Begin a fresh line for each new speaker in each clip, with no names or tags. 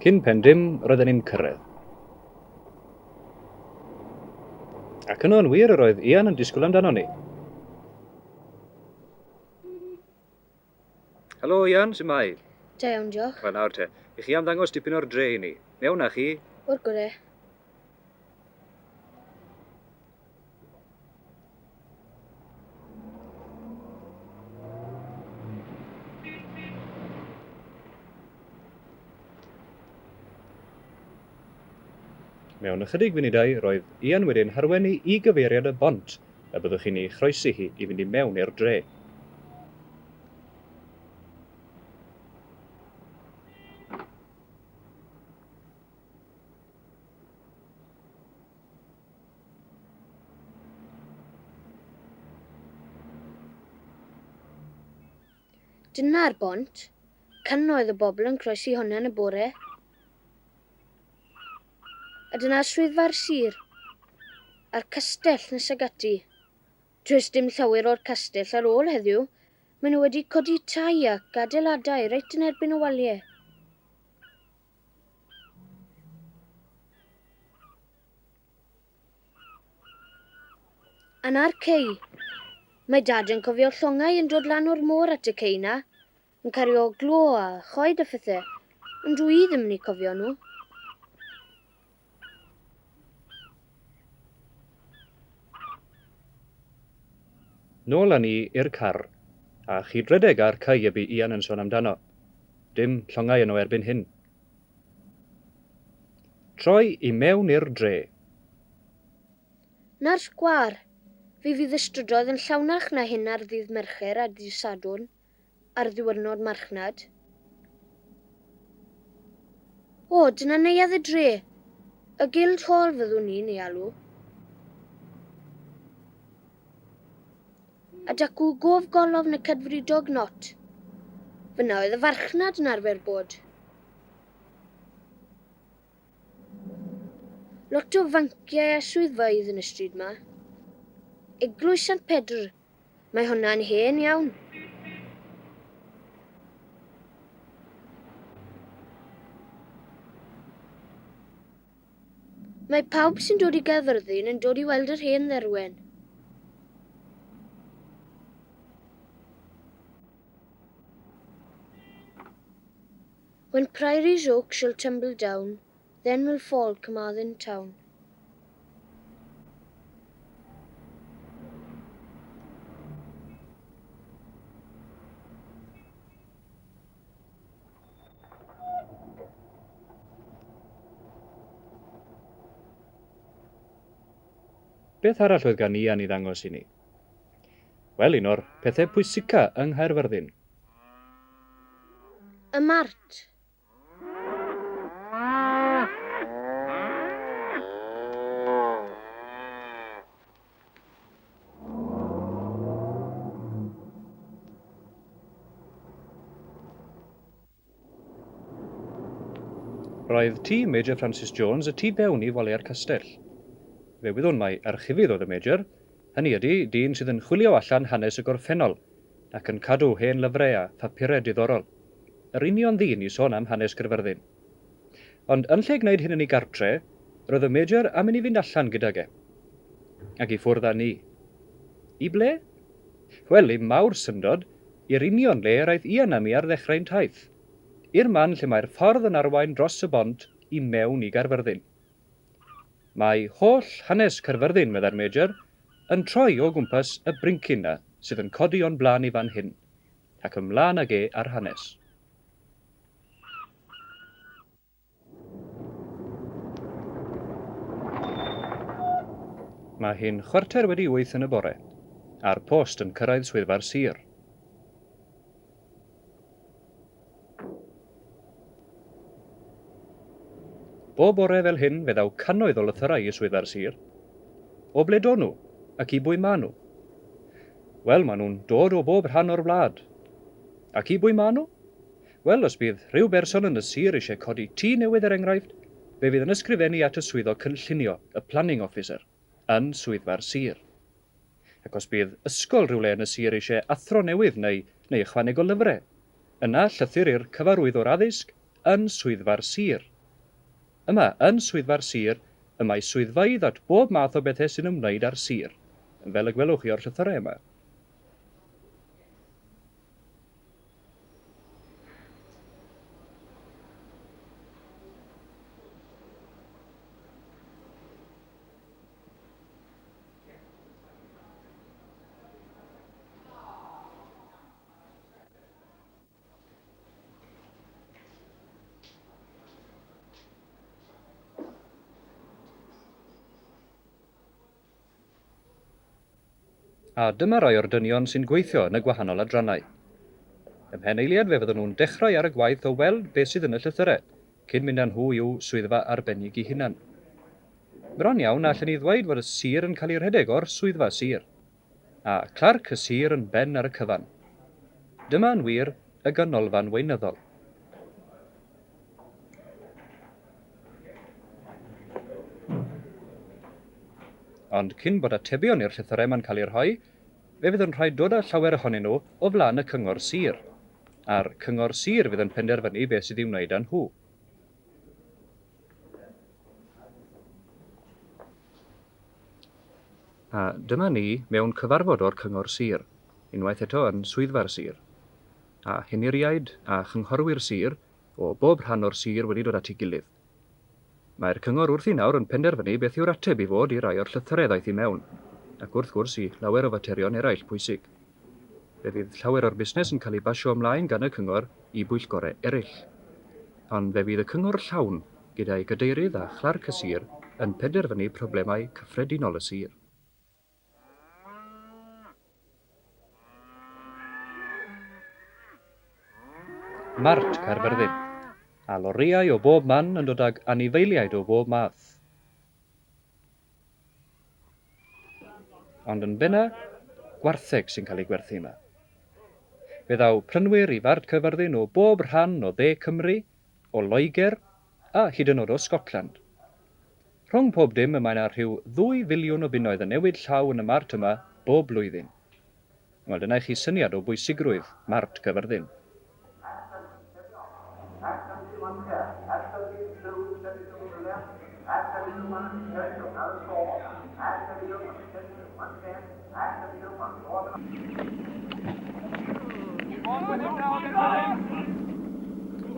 Cyn pen dim, roedden ni'n cyrraedd. Ac yno yn wir yr oedd Ian yn disgwyl amdano ni. Helo Ian, su mai?
Da iawn, diolch.
Wel nawr te, i chi am ddangos dipyn o'r dre i ni. Mewn â chi.
O'r gore.
Mewn ychydig funudau roedd Ian wedi'n harwain ni i gyfeiriad y bont y byddwch chi'n ei chroesi hi i fynd i mewn i'r dre.
Dyna'r bont. Cannoedd o bobl yn croesi honna yn y bore. A dyna swyddfa'r sir. A'r castell nesag ati. Does dim llawer o'r castell ar ôl heddiw. Maen nhw wedi codi tai ac adeiladau reit yn erbyn y waliau. A 'na'r cei. Mae Dad yn cofio llongau yn dod lan o'r môr at y cei 'na, yn cario glo a choed a phethe, ond dw i ddim yn eu cofio nhw.
Nôl â ni i'r car, a chyd-redeg â'r cei y bu Ian yn sôn amdano. Dim llongau yno erbyn hyn. Troi i mewn i'r dre.
Na'r sgwâr. Fe fydd y strydoedd yn llawnach na hyn ar ddydd Mercher a dydd Sadwrn, ar ddiwrnod marchnad. O, dyna neuadd y dre. Y Guild Hall fyddwn ni'n ei alw. A dacw gof golofn y Cadfridog Nott. Fyna oedd y farchnad yn arfer bod. Lot o fanciau a swyddfeydd yn y stryd 'ma. Eglwys Sant Pedr, mae honna'n hen iawn. Mae pawb sy'n dod i Gaerfyrddin yn dod i weld yr hen dderwen. When Priory's oak shall tumble down, then will fall Carmarthen town.
Beth arall oedd gan Ian i ddangos i ni? Wel, un o'r pethau pwysica yng Nghaerfyrddin.
Y mart.
Roedd tŷ Major Francis Jones y tu fewn i waliau'r castell. Fe wyddwn mai archifydd oedd y Major, hynny ydy, dyn sydd yn chwilio allan hanes y gorffennol, ac yn cadw hen lyfrau a phapurau diddorol. Yr union ddyn i sôn am hanes Caerfyrddin. Ond yn lle gwneud hyn yn ei gartre, roedd y Major am i ni fynd allan gydag e. Ac i ffwrdd â ni. I ble? Wel, i'm mawr syndod, i'r union le yr aeth Ian â mi ar ddechrau'n taith. I'r man lle mae'r ffordd yn arwain dros y bont i mewn i Gaerfyrddin. Mae holl hanes Caerfyrddin, meddai'r Major, yn troi o gwmpas y brincyn 'na sydd yn codi o'n blaen i fan hyn, ac ymlaen ag e â'r hanes. Mae hi'n 8:15 yn y bore, a'r post yn cyrraedd swyddfa'r sir. Bob bore fel hyn fe ddaw cannoedd o lythyrau i swyddfa'r sir. O ble do nhw, ac i bwy ma nhw? Wel, ma nhw'n dod o bob rhan o'r wlad. Ac i bwy ma nhw? Wel, os bydd rhyw berson yn y sir eisiau codi tŷ newydd er enghraifft, fe fydd yn ysgrifennu at y swyddog cynllunio, y planning officer, yn swyddfa'r sir. Ac os bydd ysgol rhywle yn y sir eisiau athro newydd neu neu ychwaneg o lyfrau, yna llythyr i'r Cyfarwyddwr Addysg yn swyddfa'r sir. Yma, yn swyddfa'r sir, y mae swyddfeydd at bob math o bethau sy'n ymwneud â'r sir, fel y gwelwch chi o'r llythyrau yma. A dyma rai o'r dynion sy'n gweithio yn y gwahanol adrannau. Ymhen eiliad fe fydden nhw'n dechrau ar y gwaith o weld beth sydd yn y llythyrau, cyn mynd â nhw i'w swyddfa arbennig eu hunan. Bron iawn allen ni ddweud fod y sir yn cael ei rhedeg o'r swyddfa sir. A chlarc y sir yn ben ar y cyfan. Dyma yn wir y ganolfan weinyddol. Ond cyn bod atebion i'r llythyrau 'ma'n cael eu rhoi, fe fydd yn rhaid dod â llawer ohonyn nhw o flaen y Cyngor Sir. A'r Cyngor Sir fydd yn penderfynu beth sydd i'w wneud â nhw. A dyma ni mewn cyfarfod o'r Cyngor Sir, unwaith eto yn swyddfa'r sir. A henuriaid a chynghorwyr sir o bob rhan o'r sir wedi dod at ei gilydd. Mae'r Cyngor wrthi nawr yn penderfynu beth yw'r ateb i fod i rai o'r llythyrau ddaeth i mewn, ac wrth gwrs i lawer o faterion eraill pwysig. Fe fydd llawer o'r busnes yn cael ei basio ymlaen gan y Cyngor i bwyllgorau eraill. Ond fe fydd y Cyngor llawn, gyda'i gadeirydd a chlarc y sir, yn penderfynu problemau cyffredinol y sir. Mart Caerfyrddin. A lorïau o bob man yn dod ag anifeiliaid o bob math. Ond yn benna, gwartheg sy'n cael eu gwerthu yma. Fe ddaw prynwyr i Fart Caerfyrddin o bob rhan o dde Cymru, o Loegr a hyd yn oed o Sgotland. Rhwng pob dim y mae 'na rhyw ddwy filiwn o bunnoedd yn newid llaw yn y mart yma bob blwyddyn. Wel, dyna i chi syniad o bwysigrwydd Mart Caerfyrddin.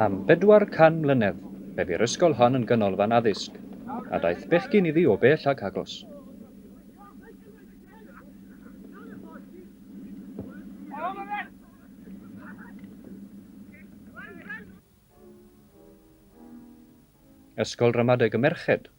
Am bedwar can mlynedd, fe fu'r ysgol hon yn ganolfan addysg, a daeth bechgyn iddi o bell ac agos. Ysgol Ramadeg y Merched.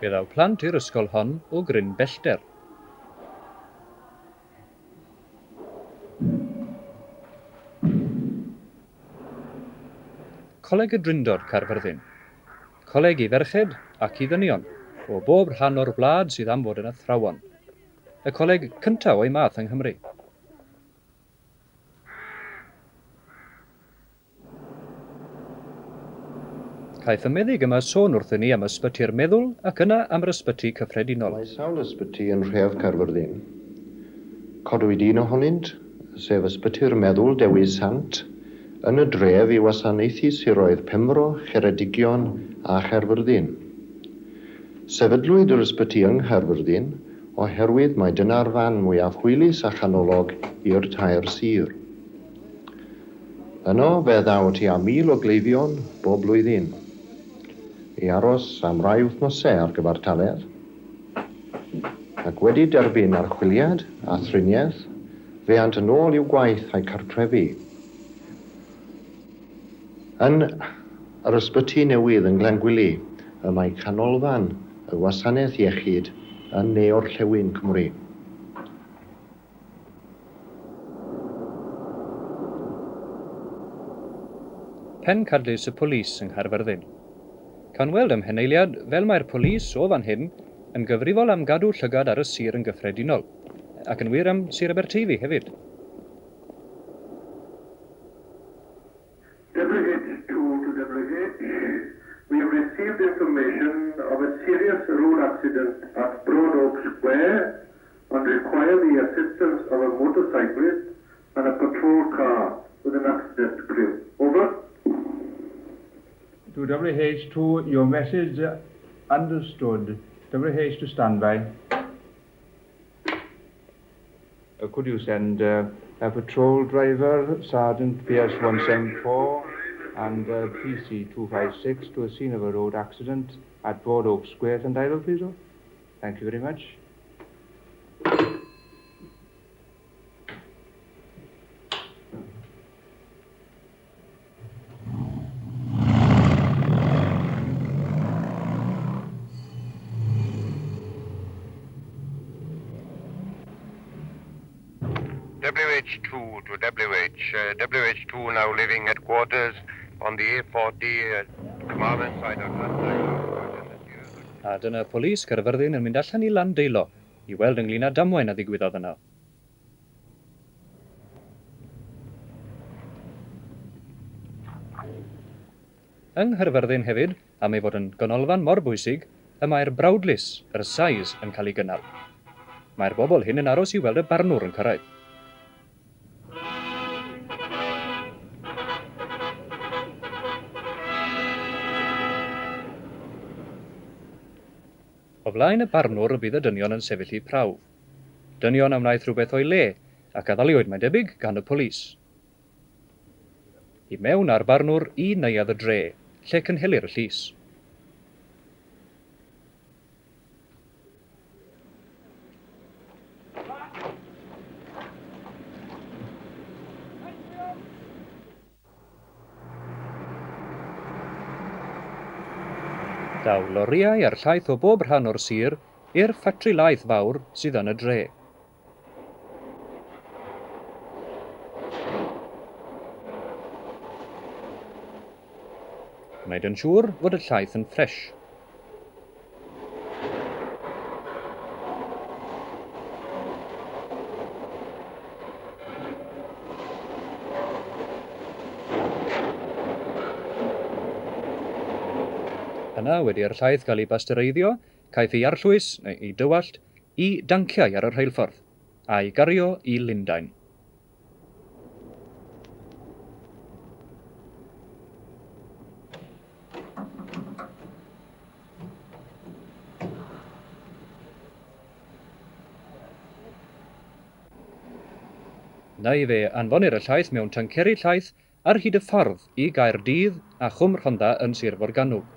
Fe ddaw plant i'r ysgol hon o gryn bellter. Coleg y Drindod, Caerfyrddin. Coleg i ferched ac i ddynion o bob rhan o'r wlad sydd am fod yn athrawon. Y coleg cyntaf o'i math yng Nghymru. Caiff y meddyg yma sôn wrthyn ni am ysbyty'r meddwl ac yna am yr ysbyty cyffredinol.
Mae sawl ysbyty yn nhref Caerfyrddin. Codwyd un ohonynt, sef Ysbyty'r Meddwl Dewi Sant, yn y dref i wasanaethu siroedd Penfro, Cheredigion a Chaerfyrddin. Sefydlwyd yr ysbyty yng Nghaerfyrddin oherwydd mai dyna'r fan mwyaf hwylus a chanolog i'r tair sir. Yno fe ddaw tua 1,000 o gleifion bob blwyddyn i aros am rai wythnosau ar gyfartaledd, ac wedi derbyn archwiliad a thriniaeth, fe ânt yn ôl i'w gwaith a'u cartrefi. Yn yr ysbyty newydd yng Nglangwili y mae canolfan y Gwasanaeth Iechyd yn ne-orllewin Cymru.
Pencadlys y Pwlîs yng Nghaerfyrddin. Cawn weld ymhen eiliad fel mae'r pwlîs o fan hyn yn gyfrifol am gadw llygad ar y sir yn gyffredinol, ac yn wir am Sir Aberteifi hefyd.
WH. WH. We have received information of a serious road accident at Broad Oak Square and require the assistance of a motorcyclist and a patrol car with an accident crew. Over.
To WH2, your message understood. WH to standby. Could you send a patrol driver, Sergeant PS174 and PC256 to a scene of a road accident at Broad Oak Square, Llandeilo, please? oh? Thank you very much.
WH2 to WH. WH2 now leaving headquarters on the A40 Carmarthen side of Llandeilo.
A dyna polis Caerfyrddin yn mynd allan i Landeilo i weld ynglyn â damwain a ddigwyddodd yno. Yng Nghaerfyrddin hefyd, am ei fod yn ganolfan mor bwysig, y mae'r brawdlys, yr assize, yn cael ei gynnal. Mae'r bobl hyn yn aros i weld y barnwr yn cyrraedd. O flaen y barnwr y bydd y dynion yn sefyll eu prawf. Dynion a wnaeth rhywbeth o'i le, ac a ddaliwyd, mae'n debyg, gan y polîs. I mewn â'r barnwr i neuadd y dre, lle cynhelir y llys. Daw lorïau a'r llaeth o bob rhan o'r sir i'r ffatri laeth fawr sydd yn y dre. Gwneud yn siŵr fod y llaeth yn ffresh. Yna, wedi i'r llaeth gael ei basteureiddio, caiff ei arllwys, neu ei dywallt, i danciau ar y rheilffordd, a'i gario i Lundain. Neu fe anfonir y llaeth mewn tanceri llaeth ar hyd y ffordd i Gaerdydd a Chwm Rhondda yn Sir Forgannwg.